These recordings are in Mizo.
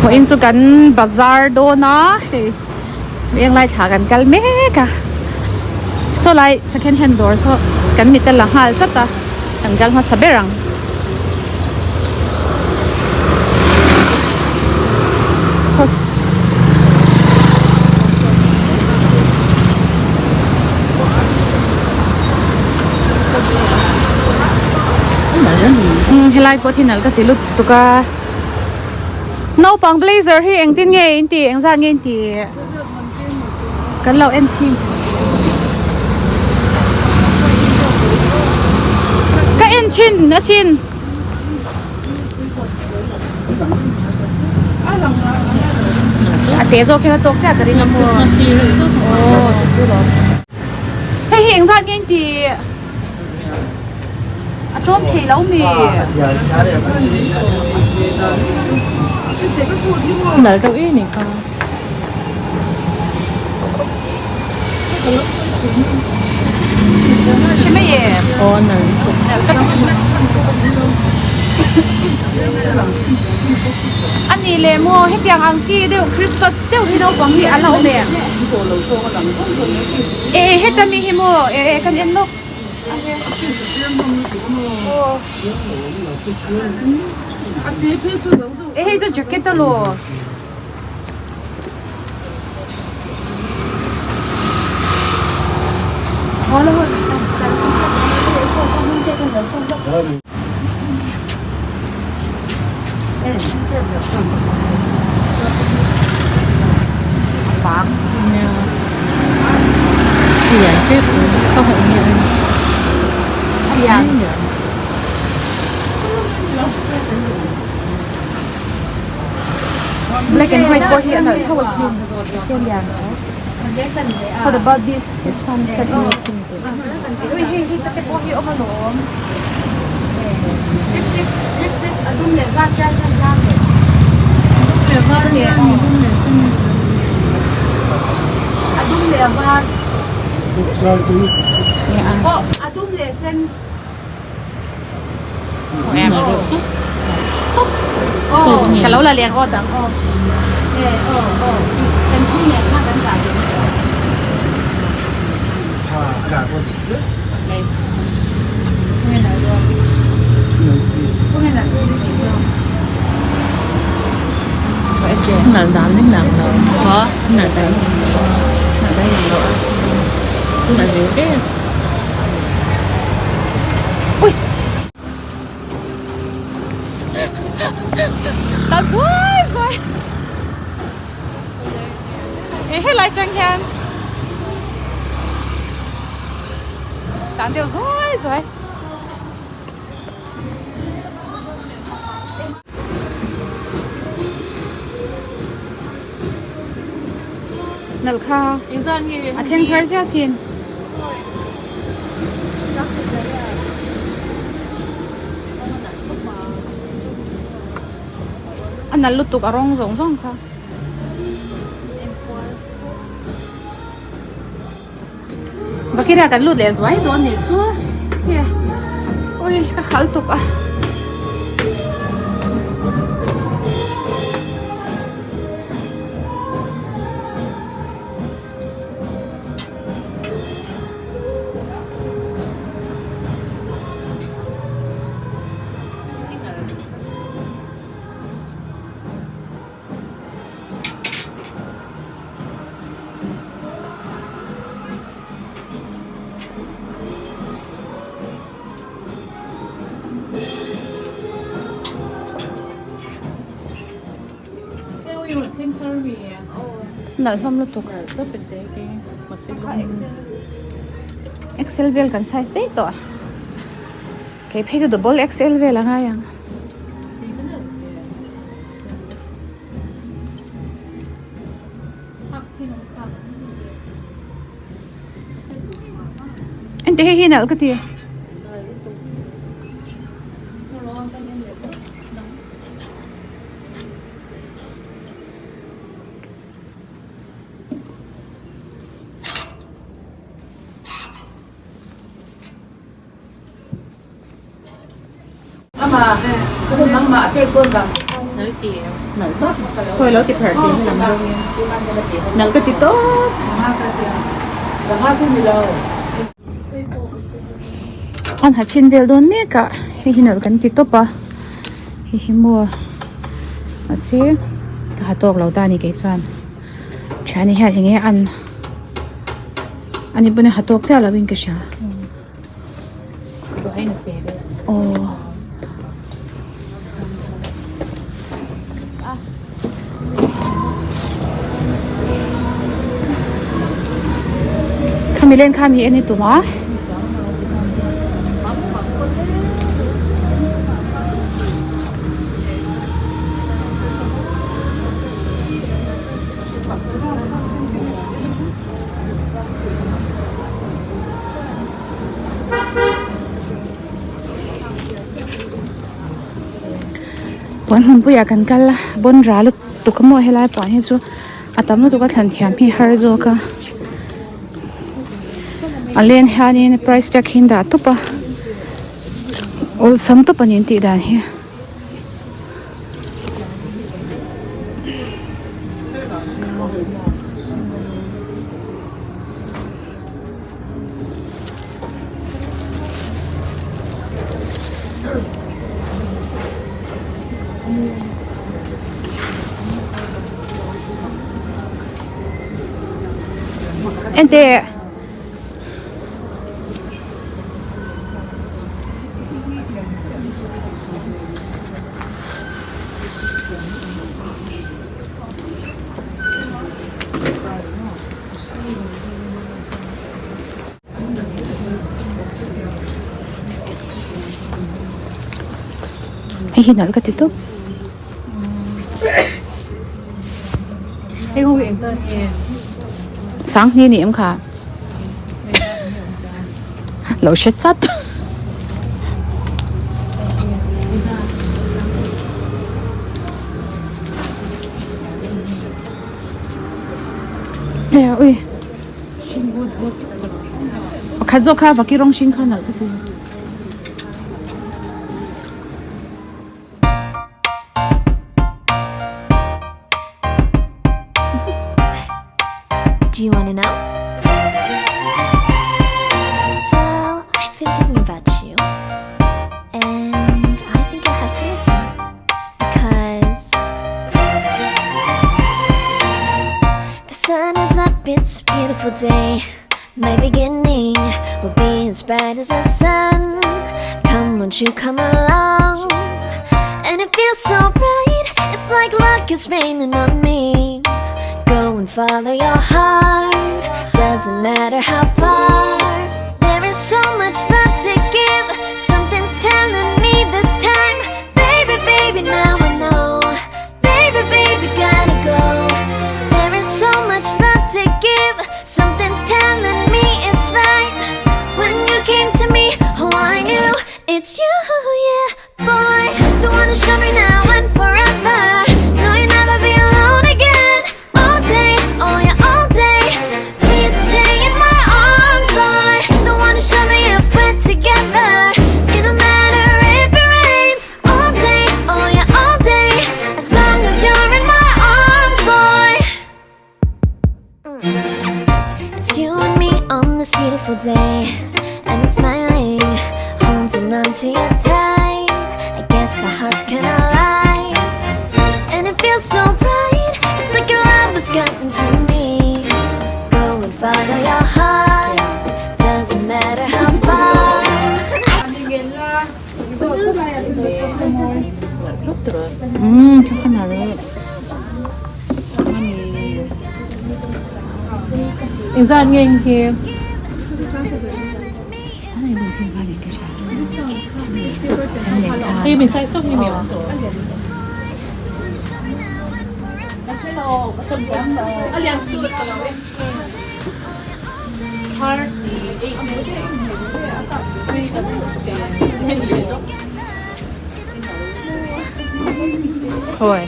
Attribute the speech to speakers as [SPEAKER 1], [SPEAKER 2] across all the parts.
[SPEAKER 1] Vawiin chu kan bazar dawn a hei venglai thla kan kal mek a saw lai second hand dawr saw kan mit a la nghal chat a kan kal hmasa ber ang. Helai pawh hi nalh ka ti lutuk a naupang blazer hi engtin nge in tih engzat nge in tih kan lo en chhin ka en chhin asin. A te zawk hian a tawk chiah ka ring a maw aw chu chu lawm hei hi engzat nge in tih a tlawm thei lo mi
[SPEAKER 2] Nal reuh em ni kha.
[SPEAKER 1] Hre mai em?
[SPEAKER 2] Aw nal lutuk.
[SPEAKER 1] A nih leh maw hetiang ang chi deuh Christmas deuh hi naupang hi an la awm em? E heta mi hi maw e e kan en lawk. E hei chu jacket alaw. Black and white pawh hi a nalh tho a sin sen lian What about this this one ka ti ui hei hei te pawh hi awm alawm Ka lo la leng aw dang aw.
[SPEAKER 2] Nal dan ning nang lo. Nal dan. Nal dan lo. Nal ve ve.
[SPEAKER 1] Ui Ta zuai zuai E helai chang hian Tan deuh zuai zuai Nalh kha a thleng thar chiah chin. A nalh lutuk a rawng zawng zawng kha. Bakira kan lut leh zuai dawn nih chu ui ka khal tuk a. Nalh hlawm lutuk Excel vel kan size daih tawh a kei phei chu double XL vel a ngai ang. Ente hei hi nalh ka ti. Nalh tawp. Khawi lo ti pherh tih hi lam zawngin nalh ka ti tawp. An ha chhin vel dawn mek a hei hi nalh kan ti tawp a hei hi maw mahse ka ha tawk lo ta a ni kei chuan thiani hian eng nge an ani pawn a ha tawk chiah lo in ka hria. Aw. Khami len kha mi en i tum a. Puan hmunpuiah kan kal a bawn ra lutuk a maw helai puan hi chu a tam lutuk a thlan thiam hi har zawk a a len hianin price tag hi an dah tawp a awlsam tawp a ni an tih dan hi. Enteh. Hei hi nalh ka ti tawp. Sanghni ni em kha? Lo hre chat. Ui. Pakhat zawk kha vaki rawng hring kha nalh ka ti.
[SPEAKER 3] Do you wanna know? Well, I've been thinking about you And I think I have to listen Because The sun is up, it's a beautiful day My beginning will be as bright as the sun Come, won't you come along? And it feels so bright It's like luck is raining on me Go and follow your heart Doesn't matter how far There is so much love to give Something's telling me this time Baby, baby, now I know Baby, baby, gotta go There is so much love to give Something's telling me it's right When you came to me, oh I knew It's you, yeah, boy The one to show me now and forever No, you'll never be alone again All day, oh yeah, all day Please stay in my arms, boy The one to show me if we're together It don't matter if it rains All day, oh yeah, all day As long as you're in my arms, boy mm. It's you and me on this beautiful day And I'm smiling, holding on to you tight I guess our hearts can align And it feels so right It's like your love has gotten to me Go and follow your heart Doesn't matter how far
[SPEAKER 1] Umm kha kha nalh sang a ni.
[SPEAKER 2] Engzat nge eng hi? Hei min sai sawk ni mi awm tawh. A lian chu ka lo en
[SPEAKER 1] Khawi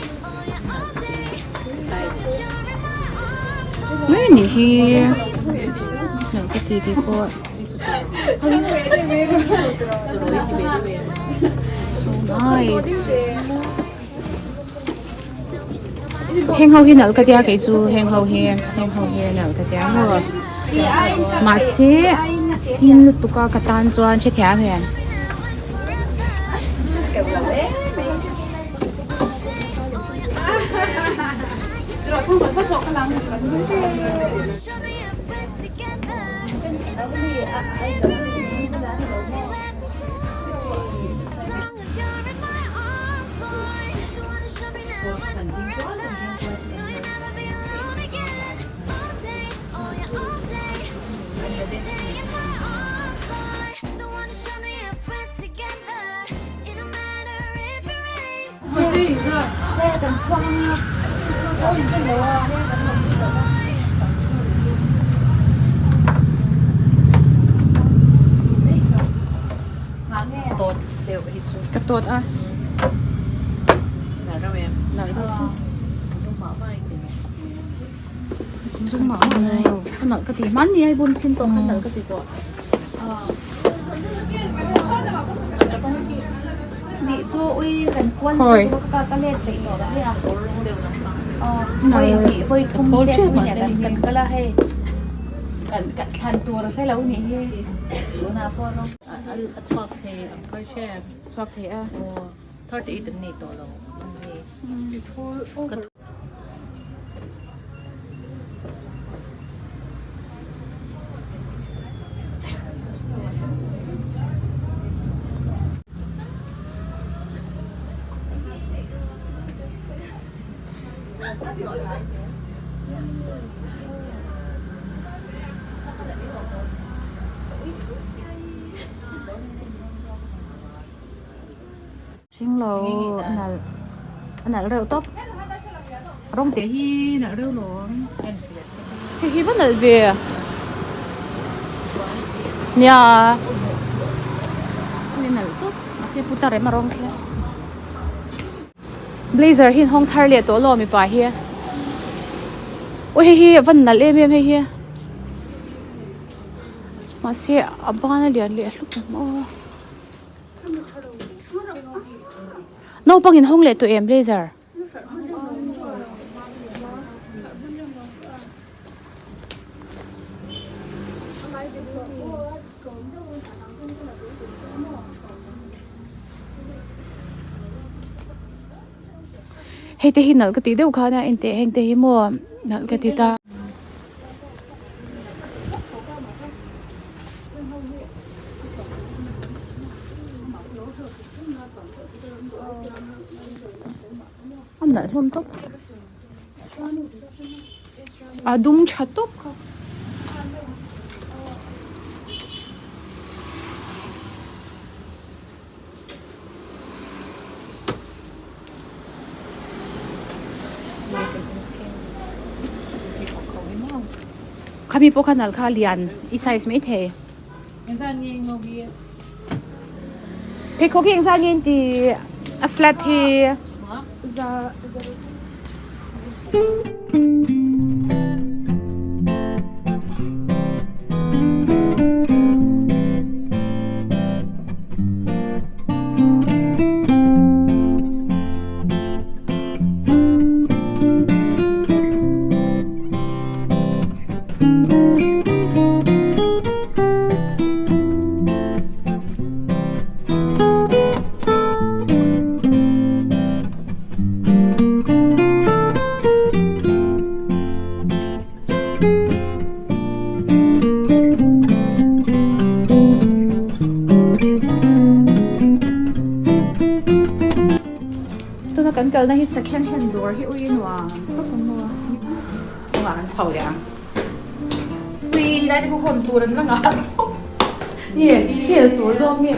[SPEAKER 1] mai anih hi lo ka ti tih pawh so nice. Heng ho hi nalh ka tia kei chu heng ho hi heng ho hi nalh ka tia maw mahse a sin lutuk a ka tan chuan hrethiam em. Ka tawt a. Zum mah mah lo. Ka nalh ka ti. Hmanni ai bun chin pawh kha nalh ka ti tawh. Khawi. Chhuak thei a. Hring lo a nalh a nalh reuh tawp rawng te hi nalh reuh lo ang hei hi va nalh ve nia hei nalh tawp mahse putar em a rawng khi blazer hi an hawng thar leh tawh lo mipa hi aw hei hi a va nalh em em hei hi mahse a ban a lian leh hlup ang aw. Naupang in hawng leh tawh em blazer? Hei te hi nalh ka tih deuh khan a enteh heng te hi maw nalh ka ti ta. A nalh hlawm tawp a dum tha tawp kha. Khami pawh kha nalh kha lian i size mai thei. Pheikhawk hi engzat nge an ti a flat hi. Tuna kan kalna hi second hand dawr hi ui nuam tawp ang maw a chungah kan chho leh ang ui lai te khu hawn tur an la nghah tawp nge sale tur zawk nge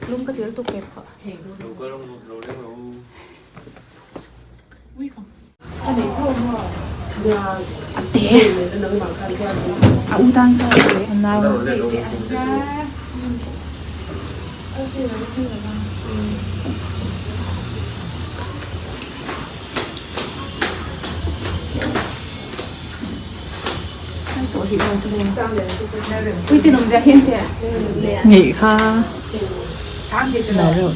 [SPEAKER 1] Lung ka tel tuk ke phah. A te. A u tan chuan a nau. Ui ti nung zia hian te.
[SPEAKER 2] Nghei kha. Nalh reuh.